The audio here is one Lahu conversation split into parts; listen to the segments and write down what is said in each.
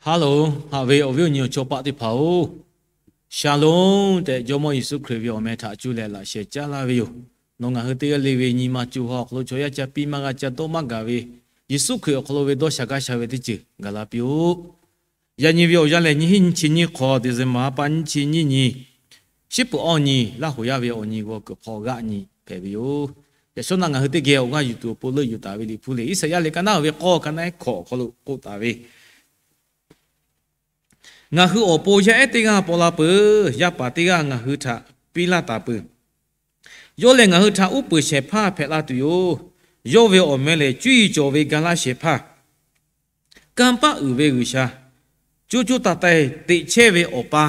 Hello, haꞈ ve awˬ viˉ awˬ nyi awˬ chawˇ paˆ teˇ hpaˍ-oˬ, Shalom tehꞈ Jawˇmawˇ Yeˍsuˆ Hkriꞈ ve awˬ meh htaꞈ cuˇ leh laꞈ sheh caˉ laˇ ve yoˬ. Nawˬ ngaˬ hui teˇ g'aˇ le ve nyi ma co ha awˬ hk'aw lo chaw yaˇ ca piˇ maˇ g'a, ca dawˆ maˇ gaˬ ve, Yeˍsuˆ Hkriꞈ awˬ hk'aw lo ve dawˇ sha gaˇ sha ve teˇ ceuˬ gaˬ la piˇ-oˆ. Yaꞈ nyi ve awˬ yanˇ lehˬ, nyiˇ hinˉ nyiˇ chi nyiˇ hk'awꞈ, December ha pa nyiˇ chi nyiˇ nyi, shiˉ peuˬ awˇ nyi, Laˇ hoˍ yaˇ ve awˬ nyi g'aw kuiˬ hk'aw g'aˆ nyi hpehꞈ ve yoˬ. Yaꞈ shawˉ naˆ ngaˬ hui teˇ geh awˬ g'aˇ yuˬ tuˬ awˬ pon leuˆ yuˬ taˍ ve Liꞈ hpu le, Iˉsaˍyaˆ liꞈ ka naˉ ve k'awˇ ka naˉ hkawꞈ awˬ hk'aw lo k'oˆ taˍ ve, Ngaˬ hui awˬ pon yaˇ ehˉ teˇ g'aˇ paw la peuˬ. Yaˇ paˍ teˇ g'aˇ ngaˬ hui htaꞈ piˇ laˇ taˍ peuˬ. Yawˇ lehˬ ngaˬ hui htaꞈ uˉ peunˍ shehˍ hpaˇ hpehꞈ la tuˬ yoˬ. Yawˇ ve awˬ meh lehˬ, cuˇ yiˍ cawˬ ve ga laˇ shehˍ hpaˇ, kanˇ paˆ uiˍ ve G'uiˬsha, co co taiˍ taiˍ teꞈ chehˇ ve Awˬ pa,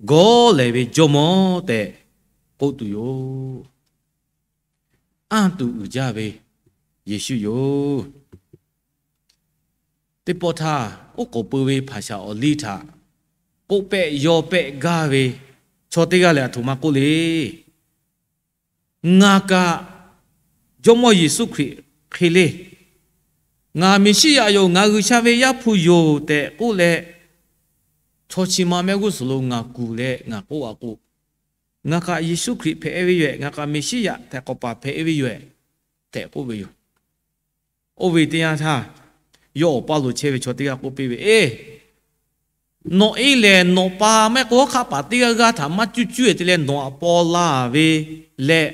gawˇ lehˍ ve Jawˇmawˇ tehꞈ k'oˆ tuˬ yoˬ. Anˇ tuˬ uiˍ jaˇ ve Yeˍsuˆ yoˬ. Teˇ pawˆ htaˇ, oˉ k'oˍ pui ve hpaˍ shaˍ awˬ liˇ htaꞈ k'oˆ pehˆ yaw pehˆ gaˇ ve chaw teˇ g'aˇ lehˬ, aˬ htoꞈ ma k'oˆ le. Ngaˬ kaꞈ Jawˇmawˇ Yeˍsuˆ Hkriꞈ hk'e le. Ngaˬ Meˍsiˉyaꞈ yoˬ, ngaˬ G'uiˬsha ve Yaˇ hpu yoˬ tehꞈ k'oˆ leh, chaw chi ma mehˆ g'uˇ suhˍ lo ngaˬ kuˬ leh ngaˬ k'oˆ a k'o, Ngaˬ kaꞈ Yeˍsuˆ Hkriꞈ hpehꞈ ve yoˬ ehˍ, ngaˬ kaꞈ Meˍsiˉyaꞈ htaiˍ hk'awꞈ paˍ hpehꞈ ve yoˬ ehˍ tehꞈ k'oˆ ve yoˬ. Oˇ ve teˇ yanˇ htaˇ, yawˇ awˬ paˇ lo chehˇ ve chaw teˇ g'aˇ k'oˆ piˇ ve, Eˬ, nawˬ e lehˬ nawˬ pa mehˆ k'o hawˉ hk'aˆ paˍ teˇ g'aˇ g'aˇ htaꞈ maˇ cuˇ cuˇ e te leh nawˬ htaꞈ paw la ve leh,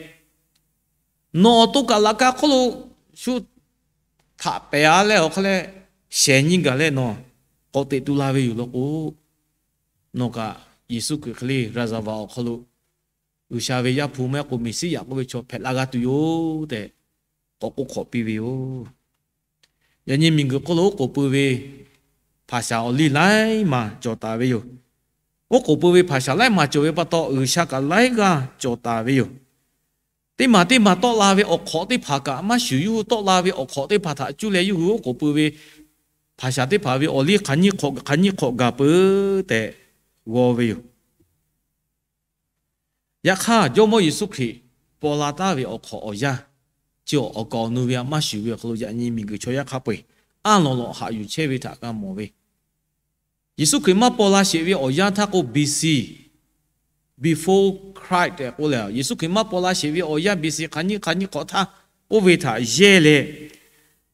nawˬ awˬ to kaꞈ laꞈ ka hk'oˆ lo shu htaꞈ pehˍ a leh awˬ hk'aˇ leh shehˍ nyi gaˬ leh nawˬ k'awꞈ teꞈ tu la ve yoˬ law k'o, nawˬ kaꞈ Yeˍsuˆ Hkriꞈ hk'e le Raˍzaˍvaˍ awˬ hk'aw lo G'uiˬsha ve Yaˇ hpu mehˆ k'o Meˍsiˉyaꞈ k'oˆ ve chaw hpehꞈ la g'a tuˬ yoˬ tehꞈ k'awꞈ k'oˆ hk'awꞈ piˇ ve yoˬ. Yaꞈ nyi miˬguiˬ hk'oˆ lo oˉ k'oˍ pui ve hpaˍ shaˍ awˬ liˇ laiˉ maˬ cawˬ taˍ ve yoˬ. Oˉ k'oˍ pui ve hpaˍ shaˍ laiˉ maˬ cawˬ ve pa taw, G'uiˬsha kaꞈ laiˉ g'aˇ cawˬ taˍ ve yoˬ. Teˇ maˬ teˇ maˬ tawˆ la ve awˬ hk'awꞈ teˇ hpaˍ kaꞈ maˇ shuˍ, yawˇ hui tawˆ la ve awˬ hk'awꞈ teˇ hpaˍ htaꞈ cuˇ leh yawˇ hui oˉ k'oˍ pui ve hpaˍ shaˍ teˇ hpaˍ ve awˬ liˇ hk'aˬ nyiˇ hk'awꞈ hk'aˬ nyiˇ hk'awꞈ gaˬ peuˬ tehꞈ g'aw ve yoˬ. Yaꞈ hk'aˇ, Jawˇmawˇ Yeˍsuˆ Hkriꞈ paw la taˍ ve awˬ hk'awꞈ awˬ yanˇ chi awˬ kaˍ awˬ nu ve a maˇ shuˍ ve awˬ hk'aw lo yaꞈ nyi miˬguiˬ chaw yaˇ hk'a peu-eˬ anˇ lawˬ lawꞈ haꞈ yuˬ chehˇ ve htaꞈ g'a mawˬ ve, Yeˍsuˆ Hkriꞈ maˇ paw la sheˍ ve awˬ yanˇ htaˇ k'o, B C, before Christ tehꞈ k'oˆ leh, Yeˍsuˆ Hkriꞈ maˇ paw la sheˍ ve awˬ yanˇ B C hk'aˬ nyiˇ hk'aˬ nyiˇ hk'awꞈ htaˇ k'oˆ ve htaꞈ yehˇ leh,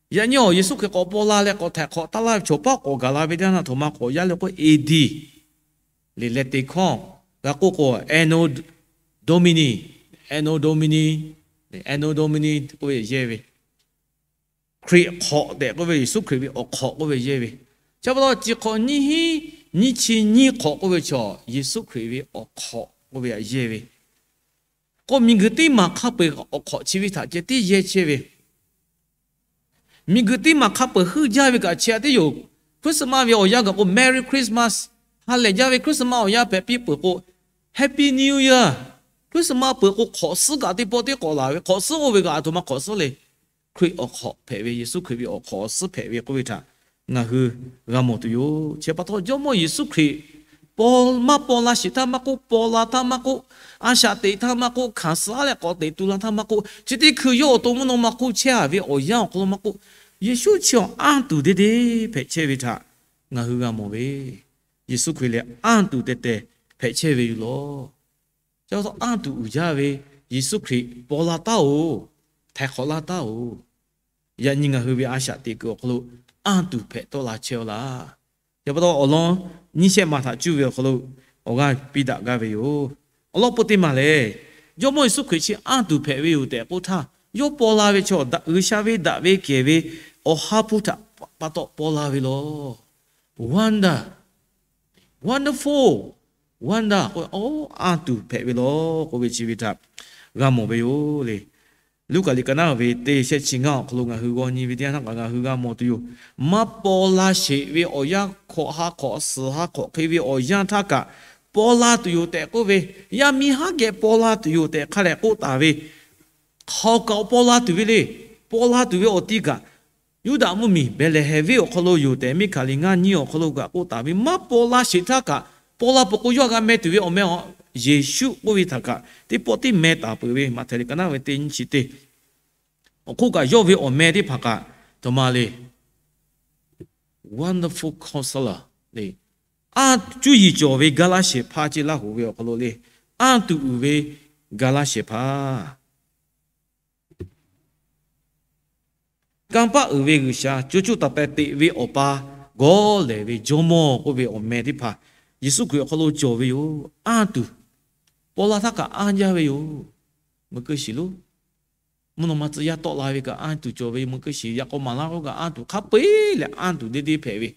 yaꞈ nyi awˬ Yeˍsuˆ Hkriꞈ k'awꞈ paw la leh k'awꞈ htaiˍ hk'awꞈ taˇ laˇ ve chaw paˉ k'awꞈ gaˬ la ve teˇ yanˇ htaˇ, aˬ htoꞈ ma k'awꞈ yaˇ le k'o, A D le leh teˇ hkawˇ g'a k'oˆ k'o, Anno Domini, Anno Domini, Anno Domini k'oˆ ve yehˇ ve, Hkriꞈ hk'awꞈ tehꞈ k'oˆ ve, Yeˍsuˆ Hkriꞈ ve awˬ hk'awꞈ k'oˆ ve yehˇ ve. Chi pa taw, chi hk'awꞈ nyiˇ hinˉ nyiˇ chi nyiˇ hk'awꞈ k'oˆ ve chaw, Yeˍsuˆ Hkriꞈ ve awˬ hk'awꞈ k'oˆ ve a yehˇ ve k'o, miˬguiˬ teˇ maˬ hk'a peu-eˬ awˬ hk'awꞈ chi ve htaꞈ ceh tiˉ yehˇ chehˇ ve. Miˬguiˬ teˇ maˬ hk'a peu-eˬ heuˆ jaˇ ve kaꞈ chi a teˇ yoˬ. Christmas ve awˬ yanˇ gaˬ k'o, Merry Christmas, ha lehˬ jaˇ ve Christmas awˬ yanˇ hpehꞈ piˇ peuˬ k'o, Happy New Year, Christmas peuˬ k'o, hk'awꞈ suhˉ kaꞈ teˇ pawˆ teˇ k'awꞈ laˬ ve, hk'awꞈ suhˉ oˇ ve kaꞈ aˬ htoꞈ ma hk'awꞈ suhˉ le. Hkriꞈ awˬ hk'awꞈ hpehꞈ ve, Yeˍsuˆ Hkriꞈ ve awˬ hk'awꞈ awˬ suhˉ hpehꞈ ve k'oˆ ve htaꞈ ngaˬ hui g'a mawˬ tuˬ yoˬ. Chi pa taw, Jawˇmawˇ Yeˍsuˆ Hkriꞈ paw, maˇ paw la sheˍ htaˇ maˇ k'oˆ, paw la htaˇ maˇ k'oˆ, a shaꞈ teꞈ htaˇ maˇ k'oˆ, hkanˍ suh a leh k'awꞈ teꞈ tu la htaˇ maˇ k'oˆ, chi teˇ hkui yawˇ awˬ to mvuhˇ naw ma hk'oˆ chehˇ a ve awˬ yanˇ awˬ hk'aw lo maˇ k'oˆ, Yeˍsuˆ chi awˬ anˇ tuˬ deˇ deˇ hpehꞈ chehˇ ve htaꞈ ngaˬ hui g'a mawˬ ve, Yeˍsuˆ Hkriꞈ lehˬ anˇ tuˬ tehˬ tehˬ hpehꞈ chehˇ ve yoˬ law. Chi pa taw anˇ tuˬ uiˍ jaˇ ve Yeˍsuˆ Hkriꞈ paw la taˉ-oˬ, htaiˍ hk'awꞈ laˇ taˉ-oˬ. Yaꞈ nyi ngaˬ hui ve a shaꞈ teꞈ kuiˬ awˬ hk'aw lo anˇ tuˬ hpehꞈ tawˆ la chehˇ-aw laˇ. Chi pa taw awˬ lawn nyiˇ shehˆ ma htaꞈ cuˇ ve awˬ hk'aw lo awˬ g'aˇ piˇ daꞈ gaˇ ve yoˬ. Awˬ lawn peuˬ teˇ maˬ lehˬ, Jawˇmawˇ Yeˍsuˆ Hkriꞈ chi anˇ tuˬ hpehꞈ ve yoˬ tehꞈ k'oˆ htaˇ, yawˇ paw la ve chaw, G'uiˬsha ve daꞈ ve kehˬ ve Awˬ ha hpu htaꞈ pa taw paw la ve law. Wonder, wonderful, wonder k'o, anˇ tuˬ hpehꞈ ve law k'oˆ ve chi ve htaꞈ g'a mawˬ ve yoˬ le. Luˉkaꞈ liꞈ ka naˉ ve teˇ shehˆ chi ngaˇ awˬ hk'aw lo ngaˬ hui g'aw nyi ve teˇ yanˇ htaˇ kaꞈ ngaˬ hui g'a mawˬ tuˬ yoˬ. Maˇ paw la sheˍ ve awˬ yanˇ hk'awꞈ ha hk'awꞈ suhˍ ha hk'awꞈ hk'e ve awˬ yanˇ htaˇ kaꞈ paw la tuˬ yoˬ tehꞈ k'oˆ ve, yaˇ miˇ haˉ geh paw la tuˬ yoˬ tehꞈ hk'a lehˬ k'oˆ taˍ ve, hk'aoˍ kaꞈ paw la tuˬ ve le. Paw la tuˬ ve awˬ ti kaꞈ, Yuˇdaꞈ mvuhˇmiˬ Behˍlehˍhehnˍ venˇ awˬ hk'aw lo yoˬ tehꞈ, Miˉhkaˍleˍ ngaˇ nyiˇ awˬ hk'aw lo kaꞈ k'oˆ taˍ ve, maˇ paw la sheˍ htaˇ kaꞈ paw la peuˬ k'o, yawˇ g'a meh tuˬ ve awˬ meh a, Yeˍsuˆ k'oˆ ve htaꞈ kaꞈ teˇ pawˆ tiˉ meh taˍ peuˬ ve, Maꞈhtehˍ liꞈ ka naˉ ve teˇ nyiˇ chi teˇ awˬ hk'oˆ kaꞈ yawˇ ve awˬ meh teˇ hpaˍ kaꞈ, aˬ htoꞈ ma le, Wonderful Counselor, le, anˇ cuˇ yiˍ cawˬ ve gaˇ laˇ shehˍ hpaˇ ceˇ laˇ hoꞈ ve awˬ hk'aw lo le, anˇ tuˬ uiˍ ve gaˇ laˇ shehˍ hpaˇ kanˇ paˆ uiˍ ve G'uiˬsha, co co taiˍ taiˍ teꞈ ve Awˬ pa, gawˇ lehˬ ve Jawˇmawˇ k'oˆ ve awˬ meh teˇ hpaˍ Yeˍsuˆ Hkriꞈ awˬ hk'aw lo cawˬ ve yoˬ. Anˇ tuˬ, paw la htaˇ kaꞈ anˇ jaˇ ve yoˬ. Meuꞈ keu shiˍ lo, mvuhˇ naw ma tcuh yaˇ tawˆ la ve kaꞈ anˇ tuˬ cawˬ ve, meuꞈ keu shiˍ yaꞈ k'aw maˍ laˇ k'oˆ kaꞈ anˇ tuˬ, hk'a peu-eˬ leh anˇ tuˬ deˇ deˇ hpehꞈ ve.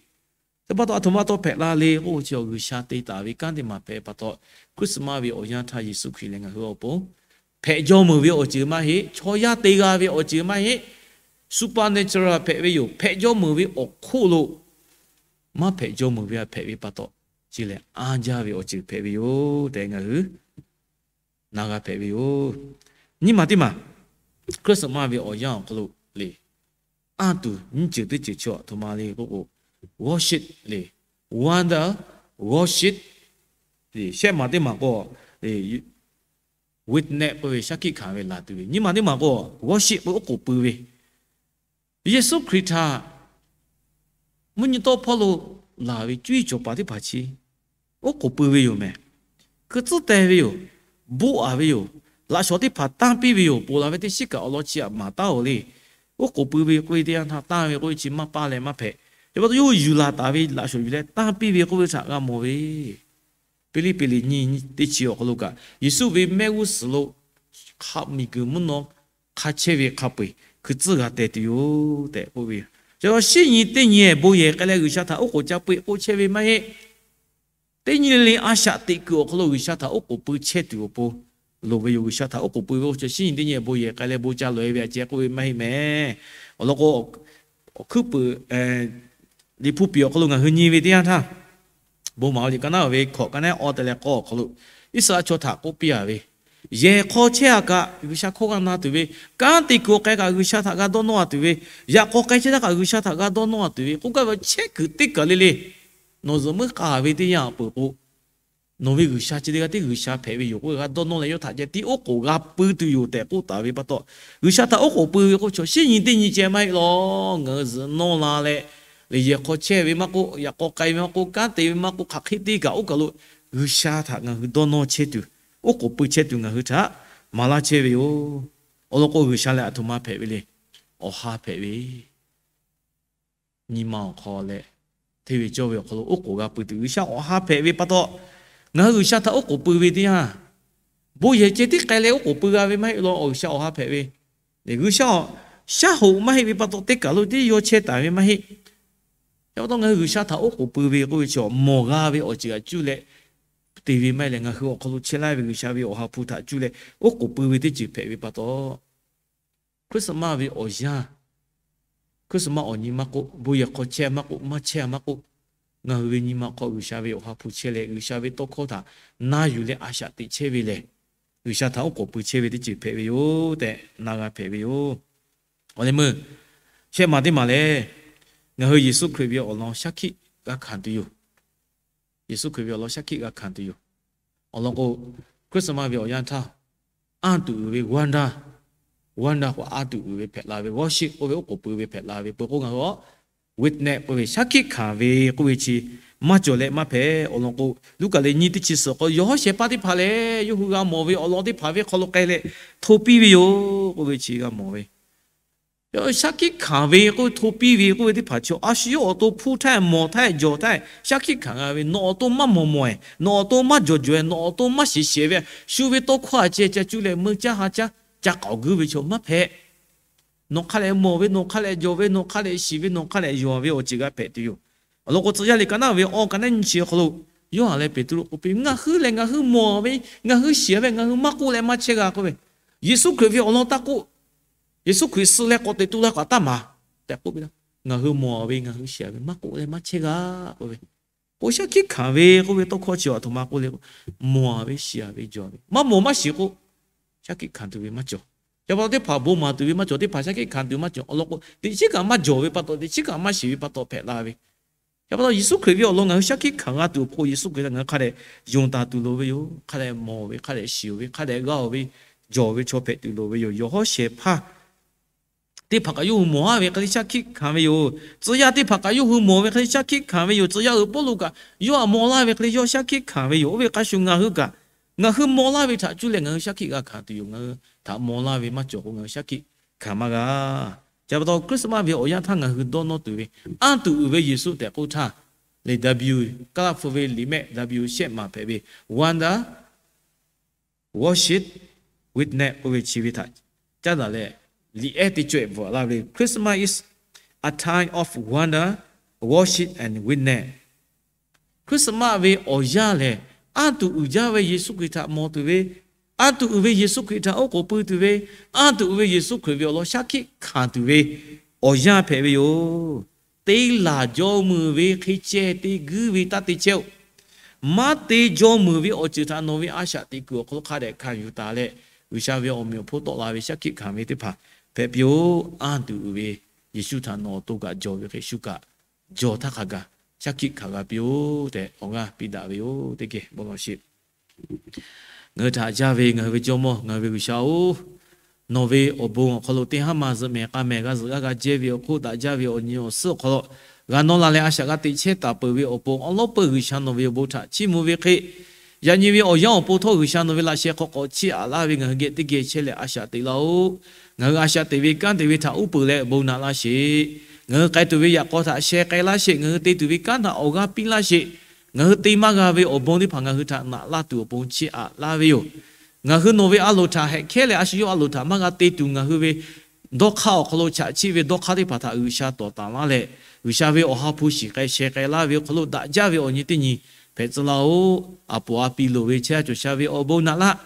Chi pa taw, aˬ htoꞈ ma taw hpehꞈ la le k'oˆ chi, G'uiˬsha te taˍ ve kanˉ teˇ maˬ hpehꞈ pa taw, Christmas ve awˬ yanˇ htaˇ Yeˍsuˆ Hkriꞈ lehˬ ngaˬ hui awˬ pon hpehꞈ jaw meuˍ ve awˬ ceuˬ maˇ heˆ, chaw yaˇ te g'a ve awˬ ceuˬ maˇ heˆ, supernatural hpehꞈ ve yoˬ. Hpehꞈ jaw meuˍ ve awˬ hk'oˆ lo maˇ hpehꞈ jaw meuˍ ve hpehꞈ ve pa taw, chi lehˬ anˇ jaˇ ve awˬ ceuˬ hpehꞈ ve yoˬ tehꞈ ngaˬ hui na g'a hpehꞈ ve yoˬ. Nyiˇ maˬ teˇ maˬ, Christmas ve awˬ yanˇ awˬ hk'aw lo le, anˇ tuˬ nyiˇ ceuˬ teˇ ceuˬ chi aˬ htoꞈ ma le k'oˆ k'o, worship le, wonder, worship le. Shehˆ maˬ teˇ maˬ k'o, witness k'oˆ ve shaˉ hkiˆ hkanˍ ve laˬ tuˬ ve. Nyiˇ maˬ teˇ maˬ k'o, worship k'oˆ ve oˉ k'oˍ pui ve. Yeˍsuˆ Hkriꞈ htaꞈ mvuhˇ nyi tawˇ hpawˇ lo laˬ ve cuˇ yiˍ cawˬ paˍ teˇ hpaˍ chi oˉ k'oˍ pui ve yoˬ mehˍ. Hkui tcuhˉ teh ve yoˬ. Boˆ aˍ ve yoˬ. Laꞈ shawˍ teˇ hpaˍ tanˇ piˇ ve yoˬ. Ponˬ laˬ ve teˇ shiˉ kaꞈ awˬ lawn chi aꞈ maˍ taˉ-oˬ le. Oˉ k'oˍ pui ve k'oˆ ve teˇ yanˇ htaˇ tanˇ ve k'oˆ ve chi maˇ paˇ leh maˇ hpehꞈ. Chi pa taw yawˇ hui yuˬ laˬ taˍ ve laꞈ shawˍ yuˬ leh tanˇ piˇ ve k'oˆ ve htaꞈ g'a mawˬ ve. Piˇliˇpiˆ liꞈ nyiˇ teˇ chi awˬ hk'aw lo kaꞈ, Yeˍsuˆ ve mehˆ g'uˇ suhˍ lo hk'a miˬguiˬ mvuhˇ naw hk'a chehˇ ve hk'a peu-eˬ hkui tcuhˉ g'a teh tuˬ yoˬ tehꞈ k'oˆ ve yoˬ. Chi pa taw shinˉ nyi teˇ nyi bon yehˬ k'ai leh G'uiˬsha htaꞈ oˉ k'oˍ ca pui k'oˆ chehˇ ve maˇ heˆ. Teˇ nyi le le a shaꞈ teꞈ kuiˬ awˬ hk'aw lo G'uiˬsha htaꞈ oˉ k'oˍ pui chehˇ tuˬ awˬ pon loˍ ve yoˬ. G'uiˬsha htaꞈ oˉ k'oˍ pui ve oˇ chi shinˉ nyi teˇ nyi bon yehˬ k'ai leh bon ca loꞈ-e ve a ceh k'oˆ ve maˇ heˆ mehˍ. Awˬ lawn k'o, awˬ hkuiˉ puiˍ, Liꞈ hpu piˍ awˬ hk'aw lo ngaˬ hui nyi ve teˇ yanˇ htaˇ, bon maˍ liꞈ ka naˉ ve hkawꞈ ka naˉ awˬ te leh k'awˇ awˬ hk'aw lo Iˉsaˍreˍlaˆ chaw htaꞈ k'oˆ piˇ-a ve, yehˬ hk'aw chehˇ-a kaꞈ G'uiˬsha hkawˇ g'a na tuˬ ve, kanˉ te kuiˬ awˬ k'ai kaꞈ G'uiˬsha htaꞈ g'a dawˇ nawˇ-a tuˬ ve, yaꞈ k'aw k'ai chehˇ htaˇ kaꞈ G'uiˬsha htaꞈ g'a dawˇ nawˇ-a tuˬ ve k'oˆ gaˇ ve chehˇ kuiˬ teˇ kaˬ le le nawˬ zuhꞈ muiˉ k'ai ve teˇ yanˇ awˬ peuˬ k'o, nawˬ ve G'uiˬsha chi teˇ g'aˇ tiˉ G'uiˬsha hpehꞈ ve yoˬ k'oˆ ve g'a dawˇ nawˇ leh yawˇ htaꞈ ceh tiˉ oˉ k'oˍ g'a pui tuˬ yoˬ tehꞈ k'oˆ taˍ ve pa taw, G'uiˬsha htaꞈ oˉ k'oˍ pui ve k'oˆ chaw shinˉ nyi teˇ nyi ceh maˇ heˆ law. Ngaˬ hui zuhꞈ nawˇ la leh, le yehˬ hk'aw chehˇ ve maˇ k'oˆ, yaꞈ k'aw k'ai ve maˇ k'oˆ, kanˉ te ve maˇ k'oˆ, hk'aˬ hk'e te kaꞈ oˇ kaˬ lo G'uiˬsha htaꞈ ngaˬ hui dawˇ nawˇ chehˇ tuˬ, oˉ k'oˍ pui chehˇ tuˬ ngaˬ hui htaꞈ maˍ laˇ chehˇ ve yoˬ. Awˬ lawn k'o, G'uiˬsha lehˬ aˬ htoꞈ ma hpehꞈ ve le. Awˬ ha hpehꞈ ve, nyi ma awˬ hk'aw leh hteˇ ve cawˇ ve awˬ hk'aw lo oˉ k'oˍ g'a pui tuˬ G'uiˬsha awˬ ha hpehꞈ ve pa taw, ngaˬ hui G'uiˬsha htaꞈ oˉ k'oˍ pui ve teˇ yanˇ, bon yehˬ ceh tiˉ k'ai leh oˉ k'oˍ pui g'a ve maˇ heˆ law. Awˬ G'uiˬsha awˬ ha hpehꞈ ve, G'uiˬsha shaˉ hoꞈ maˇ heˆ ve pa taw, teˇ kaˬ lo tiˉ yawˇ chehˇ taˍ ve maˇ heˆ. Chi pa taw ngaˬ hui G'uiˬsha htaꞈ oˉ k'oˍ pui ve k'oˆ ve chaw mawˬ g'a ve awˬ ceuˬ htaꞈ cuˇ leh te ve maˇ heˆ leh, ngaˬ hui awˬ hk'aw lo chehˇ laˇ ve G'uiˬsha ve awˬ ha hpu htaꞈ cuˇ leh oˉ k'oˍ pui ve teˇ ceuˬ hpehꞈ ve pa taw, Christmas ve awˬ yanˇ, Christmas awˬ nyi maˇ k'oˆ, bon yehˬ hk'aw chehˇ maˇ k'oˆ, maˇ chehˇ maˇ k'oˆ, ngaˬ hui ve nyi ma hk'aw G'uiˬsha ve awˬ ha hpu chehˇ leh, G'uiˬsha ve tawˇ hkawˇ htaꞈ na yuˬ leh a shaꞈ teꞈ chehˇ ve lehˬ, G'uiˬsha htaꞈ oˉ k'oˍ pui chehˇ ve teˇ ceuˬ hpehꞈ ve yoˬ tehꞈ na g'a hpehꞈ ve yoˬ. Awˬ leh meuˇ, shehˆ maˬ teˇ maˬ lehˬ, ngaˬ hui Yeˍsuˆ Hkriꞈ ve awˬ lawn shaˉ hkiˆ g'a hkanˍ tuˬ yoˬ. Yeˍsuˆ Hkriꞈ ve awˬ lawn shaˉ hkiˆ g'a hkanˍ tuˬ yoˬ. Awˬ lawn k'o, Christmas ve awˬ yanˇ htaˇ, anˇ tuˬ uiˍ ve wonder, wonder k'o anˇ tuˬ uiˍ ve hpehꞈ la ve, worship k'oˆ ve oˉ k'oˍ pui ve hpehꞈ la ve, peuˬ k'o ngaˬ hui a witness k'oˆ ve shaˉ hkiˆ hkanˍ ve k'oˆ ve chi maˇ cawˬ leh maˇ hpehꞈ. Awˬ lawn k'o, Luˉkaꞈ lehˬ nyi teˇ chi suhˍ k'o, yawˬ hawˉ shehˍ hpaˇ teˇ hpaˍ lehˬ, yawˇ hui g'a mawˬ ve awˬ lawn teˇ hpaˍ ve hk'aw lo k'ai leh hto piˇ ve yoˬ k'oˆ ve chi g'a mawˬ ve. Shaˉ hkiˆ hkanˍ ve k'oˆ ve, hto piˇ ve k'oˆ ve teˇ hpaˍ chi a shu yawˇ awˬ to hpuˇ htaˇ, mawˬ htaˇ, jawˬ htaˇ, shaˉ hkiˆ hkanˍ g'a ve, nawˬ awˬ to maˇ mawˬ mawˬ-e, nawˬ awˬ to maˇ jawˬ jawˬ-e, nawˬ awˬ to maˇ shiˍ shiˍ ve, shu ve tawˇ hkawˇ a ceh ca cuˇ leh meuˇ caˇ ha caˇ ca k'aoˍ guiˇ ve chaw maˇ hpehꞈ. Nawˬ hk'a lehꞈ mawˬ ve, nawˬ hk'a lehꞈ jawˬ ve, nawˬ hk'a lehꞈ shiˍ ve, nawˬ hk'a lehꞈ yonˍ ve awˬ ceuˬ g'a hpehꞈ tuˬ yoˬ. Awˬ lawn k'o, tcuh yaˇ liꞈ ka naˉ ve awˬ ka naˉ nyi chi awˬ hk'aw lo, Yoˇhanˬ leh Peˍtruˆ k'oˆ piˇ, ngaˬ hui lehˬ ngaˬ hui mawˬ ve, ngaˬ hui shiˍ ve, ngaˬ hui maˇ k'oˆ leh maˇ chehˇ g'a k'oˆ ve, Yeˍsuˆ Hkriꞈ ve awˬ lawn taˇ k'oˆ, Yeˍsuˆ Hkriꞈ suh leh k'awꞈ teꞈ tu la kaꞈ taˇ maˍ tehꞈ k'oˆ piˇ laˇ. Ngaˬ hui mawˬ ve, ngaˬ hui shiˍ ve maˇ k'oˆ leh maˇ chehˇ g'a k'oˆ ve, k'o shaˉ hkiˆ hkanˍ ve k'oˆ ve tawˇ hkawˇ chi aˬ htoꞈ ma k'oˆ le k'o, mawˬ ve, shiˍ ve, jawˬ ve, maˇ mawˬ maˇ shiˍ k'o, shaˉ hkiˆ hkanˍ tuˬ ve maˇ cawˬ. Chi pa taw teˇ hpaˍ bon maˍ tuˬ ve maˇ cawˬ, teˇ hpaˍ shaˉ hkiˆ hkanˍ tuˬ maˇ cawˬ. Awˬ lawn k'o, teꞈ chiˉ kaꞈ maˇ jawˬ ve pa taw, teꞈ chiˉ kaꞈ maˇ shiˍ ve pa taw hpehꞈ la ve. Chi pa taw Yeˍsuˆ Hkriꞈ ve awˬ lawn ngaˬ hui shaˉ hkiˆ hkanˍ g'a tuˬ awˬ hk'oˆ, Yeˍsuˆ Hkriꞈ htaꞈ ngaˬ hui hk'a dehꞈ yonˍ taˍ tuˬ loˍ ve yoˬ. Hk'a dehꞈ mawˬ ve, hk'a dehꞈ shiˍ ve, hk'a dehꞈ g'a-oˬ ve, jawˬ ve chaw hpehꞈ tuˬ loˍ ve yoˬ. Yawˬ hawˉ shehˍ hpaˇ teˇ hpaˍ kaꞈ yawˇ hui mawˬ laˇ ve hk'e le shaˉ hkiˆ hkanˍ ve yoˬ. Tcuh yaˇ teˇ hpaˍ kaꞈ yawˇ hui mawˬ ve hk'e le shaˉ hkiˆ hkanˍ ve yoˬ. Tcuh yaˇ uiˍ Pawˇluꞈ kaꞈ yawˇ htaꞈ mawˬ laˇ ve hk'e le yawˇ shaˉ hkiˆ hkanˍ ve yoˬ. Oˇ ve hk'a shuˍ ngaˬ hui kaꞈ, ngaˬ hui mawˬ laˇ ve htaꞈ cuˇ leh ngaˬ hui shaˉ hkiˆ g'a hkanˍ tuˬ yoˬ. Ngaˬ hui htaꞈ mawˬ laˇ ve maˇ cawˬ k'o ngaˬ hui shaˉ hkiˆ hkanˍ maˇ g'a. Chi pa taw Christmas ve awˬ yanˇ htaˇ ngaˬ hui dawˇ nawˇ tuˬ ve, anˇ tuˬ uiˍ ve Yeˍsuˆ tehꞈ k'oˆ htaˇ, le W, Kaˇlaˇ hpu ve liꞈ mehˆ W shehˆ maˍ hpehꞈ ve, wonder, worship, witness k'oˆ ve chi ve htaꞈ caˉ daꞈ leh, liꞈ ehˉ teˇ cawehꞈ bvuhꞈ laˇ ve le. Christmas is a time of wonder, worship and witness. Christmas ve awˬ yanˇ lehˬ, anˇ tuˬ uiˍ jaˇ ve Yeˍsuˆ Hkriꞈ htaꞈ mawˬ tuˬ ve, anˇ tuˬ uiˍ ve Yeˍsuˆ Hkriꞈ htaꞈ oˉ k'oˍ pui tuˬ ve, anˇ tuˬ uiˍ ve Yeˍsuˆ Hkriꞈ ve awˬ lawn shaˉ hkiˆ hkanˍ tuˬ ve awˬ yanˇ hpehꞈ ve yoˬ. Te laˬ jaw meuˍ ve hk'e ceh te guiˇ ve taˇ te chehˇ-oˆ. Maˇ te jaw meuˍ ve awˬ ceuˬ htaꞈ nawˬ ve a shaꞈ teꞈ kuiˬ awˬ hk'aw lo hk'a dehꞈ hkanˍ yuˬ taˍ leh, G'uiˬsha ve awˬ meꞈ awˬ hponˇ tawˆ la ve shaˉ hkiˆ hkanˍ ve teˇ hpaˍ hpehꞈ piˇ-oˆ. Anˇ tuˬ uiˍ ve Yeˍsuˆ htaꞈ nawˬ awˬ to kaꞈ jawˬ ve hk'e shu kaꞈ jawˬ htaˇ hk'a gaˬ shaˉ hkiˆ hkanˍ g'a piˇ-oˆ tehꞈ awˬ g'aˇ piˇ daꞈ ve yoˬ. Teˇ geh bon lawˬ sheˍ. Ngaˬ hui htaꞈ jaˇ ve ngaˬ hui ve Jawˇmawˇ, ngaˬ hui ve G'uiˬsha-oˬ, nawˬ ve awˬ bon awˬ hk'aw lo teˇ haˉ ma zuhꞈ mehˍ k'a mehˍ g'a zuhꞈ g'aˇ g'a jehˇ ve awˬ hk'oˆ daꞈ jaˇ ve awˬ nyi awˬ suhˉ awˬ hk'aw lo g'a nawˇ la leh a shaꞈ g'a teꞈ chehˇ taˍ peuˬ ve awˬ pon awˉ lawˉ peuˬ G'uiˬsha nawˬ ve awˬ bon htaꞈ chiˇ mvuh ve hk'e, yaꞈ nyi ve awˬ yanˇ awˬ pon htawˇ G'uiˬsha nawˬ ve laꞈ sheh hk'aw k'awꞈ chiˇ aꞈ laˇ ve ngaˬ hui geh teˇ geh chehˇ leh a shaꞈ teꞈ laˇ-oˆ. Ngaˬ hui a shaꞈ teꞈ ve kanˉ te ve htaꞈ uˉ peunˍ leh bon naꞈ laˇ sheˍ. Ngaˬ hui k'ai tuˬ ve yaꞈ k'aw htaꞈ sheh k'ai laˇ sheˍ. Ngaˬ hui te tuˬ ve kanˉ htaꞈ awˬ g'aˇ piˇ laˇ sheˍ. Ngaˬ hui te maˇ g'a ve awˬ bon teˇ hpaˍ ngaˬ hui htaꞈ naꞈ laˇ tuˬ awˬ pon chiˇ aꞈ laˇ ve yoˬ. Ngaˬ hui nawˬ ve a loˍ htaꞈ hehꞈ hkehˉ leh a shu yawˇ a loˍ htaꞈ maˇ g'a te tuˬ ngaˬ hui ve dawˇ hk'aˇ awˬ hk'aw lo chaꞈ chiˆ ve dawˇ hk'aˇ teˇ hpaˍ htaꞈ G'uiˬsha tawˍ taˍ laˇ leh, G'uiˬsha ve awˬ ha hpu shiˍ k'ai sheh k'ai laˇ ve awˬ hk'aw lo daꞈ jaˇ ve awˬ nyi teˇ nyi hpehꞈ tcuh laˇ-oˆ. A poˍ a piˍ loˍ ve chehˇ sha cawˬ sha ve awˬ bon naꞈ laˇ.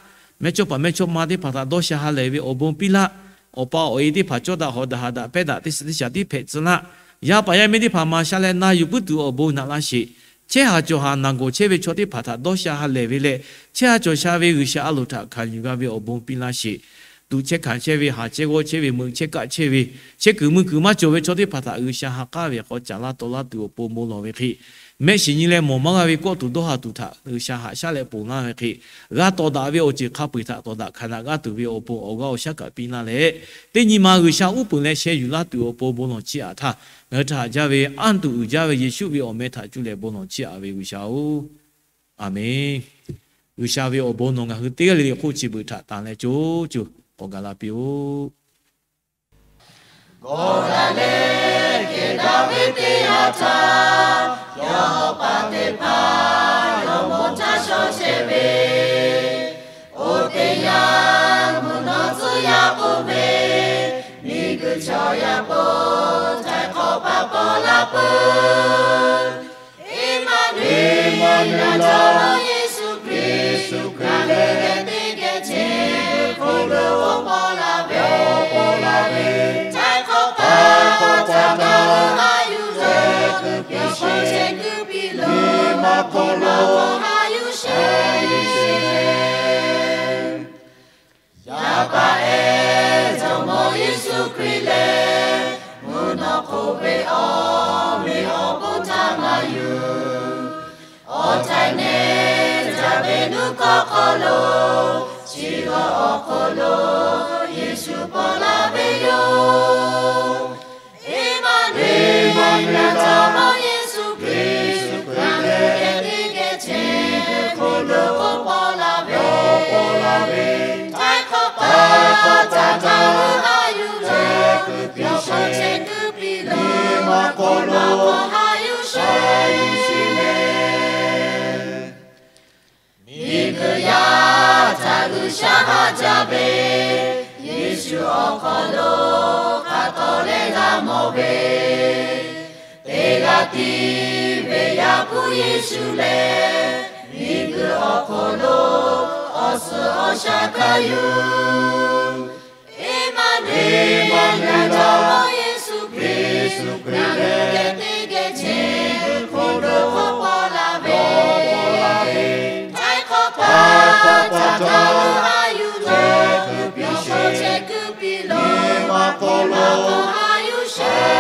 Mehˇchawˇpaˍ mehˇchawˇma teˇ hpaˍ htaꞈ dawˇ sha ha lehˬ ve awˬ bon piˇ laˇ. Awˬ pa awˬ e teˇ hpaˍ cawˇ daꞈ hawˍ daꞈ haꞈ daꞈ pehˇ daꞈ teˇ shiˍ teˇ shaˍ tiˉ hpehꞈ tcuh laˇ. Yaˇ paˍ yaˇ miˇ teˇ hpaˍ maˍ sha leh na yuˬ puiˉ tuˬ awˬ bon naꞈ laˇ sheˍ. Chehˇ ha cawˬ ha naˬ gawˬ chehˇ ve chaw teˇ hpaˍ htaꞈ dawˇ sha ha lehˬ ve leh, chehˇ ha cawˬ sha ve G'uiˬsha a loˍ htaꞈ hkanˍ yuˬ g'a ve awˬ bon piˇ laˇ sheˍ. Tuꞈ chehˇ hkanˍ chehˇ ve, haˍ chehˇ g'awˇ chehˇ ve, meuꞈ chehˇ kaˆ chehˇ ve, chehˇ kuiˬ mui kuiˬ maˇ cawˬ ve chaw teˇ hpaˍ htaꞈ G'uiˬsha ha k'aˉ ve hk'aw caˍ laˇ taw laˇ tuˬ awˬ pon bon lawˬ ve hk'e, mehˆ shiˍ nyi leh mawˬ maˇ g'a ve kawˆ tuˬ dawˇ ha tuˬ htaꞈ G'uiˬsha haꞈ shaˉ leh ponˬ laˇ ve hk'e, g'a tawˍ daꞈ ve awˬ ceuˬ hk'a peu-eˬ htaꞈ tawˍ daꞈ hkanˍ daꞈ g'aˇ tuˬ ve awˬ pon awˬ g'aˇ awˬ shaˉ kaꞈ piˇ laˇ leh, teˇ nyi ma G'uiˬsha uˉ peunˍ leh sheh yuˬ laˇ tuˬ awˬ pon bon lawˬ chiˇ aꞈ htaˇ, ngaˬ hui htaꞈ haꞈ jaˇ ve anˇ tuˬ uiˍ jaˇ ve Yeˍsuˆ ve awˬ meh htaꞈ cuˇ leh bon lawˬ chiˇ aꞈ ve G'uiˬsha-oˬ, Aˬmenˍ. G'uiˬsha ve awˬ bon nawˬ ngaˬ hui teˇ g'aˇ le le hk'oˆ chi beuꞈ htaꞈ tanˍ leh co co k'awꞈ gaˬ la piˇ-oˆ. Gawˬ daꞈ leh kehˬ daꞈ ve teˇ yanˇ htaˇ, yawˇ hawˉ paˍ teˇ hpaˍ yawˇ mawˬ htaˇ shaw chehˇ ve, oˇ teˇ yanˇ mvuhˇ naw tcuh yaˇ k'oˆ ve, miˬguiˬ chaw yaˇ k'o, htaiˍ hk'awꞈ paˍ paw la peuˬ. Eˇmaˇnuˆ-eˍ, Yeˍsuˆ Hkriꞈ, ngaˬ hui geh teˇ geh chehˇ, hk'oˆ lo k'oˆ paw la ve, htaiˍ hk'awꞈ paˍ htaꞈ ngaˬ hui haꞈ yuˬ leh, yawˇ hk'aw chehˇ kuiˬ piˇ lo, maˇ k'oˆ lo, haꞈ yuˬ sheˍ. Yaˇ paˍ ehˉ Jawˇmawˇ Yeˍsuˆ Hkriꞈ lehˬ, mvuhˇ naw hk'oˆ ve awˬ meꞈ awˬ hponˇ htaꞈ maˇ yuˬ. Awˬ htaiˍ nehˬ jaˇ ve nuˇ hkawˇ hk'aw lo, chi g'awˬ awˬ hk'aw lo Yeˍsuˆ paw la ve yoˬ. Eˇmaˇnuˆ-eˍ, Jawˇmawˇ Yeˍsuˆ Hkriꞈ, ngaˬ hui geh teˇ geh chehˇ, hk'oˆ lo k'oˆ paw la ve, htaiˍ hk'awꞈ paˍ htaꞈ ngaˬ hui haꞈ yuˬ leh, yawˇ hk'aw chehˇ kuiˬ piˇ lo, maˇ k'oˆ lo, haꞈ yuˬ sheˍ. Miˬguiˬ yaˇ htaꞈ G'uiˬsha haꞈ jaˇ ve, Yeˍsuˆ awˬ hk'aw lo hk'a tawˍ leh g'a mawˬ ve, teˇ g'aˇ tiˉ ve Yaˇ hpu Yeˍsuˆ lehˬ, miˬguiˬ awˬ hk'aw lo awˬ suhˍ awˬ shaˍ hkanˍ yuˬ. Eˇmaˇnuˆ-eˍ, Jawˇmawˇ Yeˍsuˆ Hkriꞈ, ngaˬ hui geh teˇ geh chehˇ, hk'oˆ lo k'oˆ paw la ve, htaiˍ hk'awꞈ paˍ htaꞈ ngaˬ hui haꞈ yuˬ leh, yawˇ hk'aw chehˇ kuiˬ piˇ lo, maˇ k'oˆ lo, haꞈ yuˬ sheˍ.